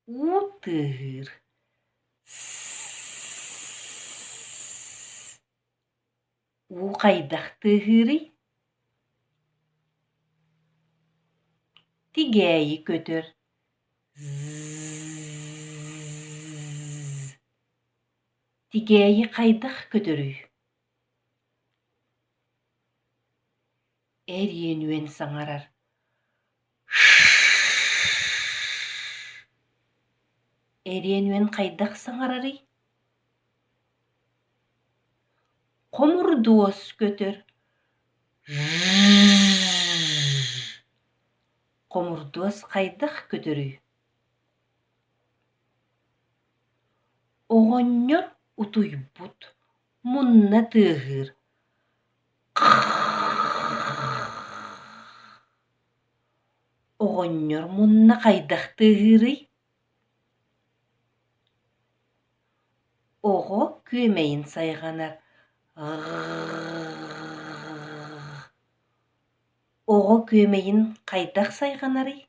Уу тыаһыыр, Уу хайдах тыаһыырый? Тигээйи көтөр, Тигээйи хайдах көтөрүй? Эриэн үөн саҥарар: Эриэн үөн хайдах саҥарарый? Хомурдуос көтөр: Хомурдуос хайдах көтөрүй? Оҕонньор утуйбут, мунна тыаһыыр: Оҕонньор мунна хайдах тыаһыырый? Оҕо күөмэйин сайҕанар: Оҕо күөмэйин хайдах сайҕанарый?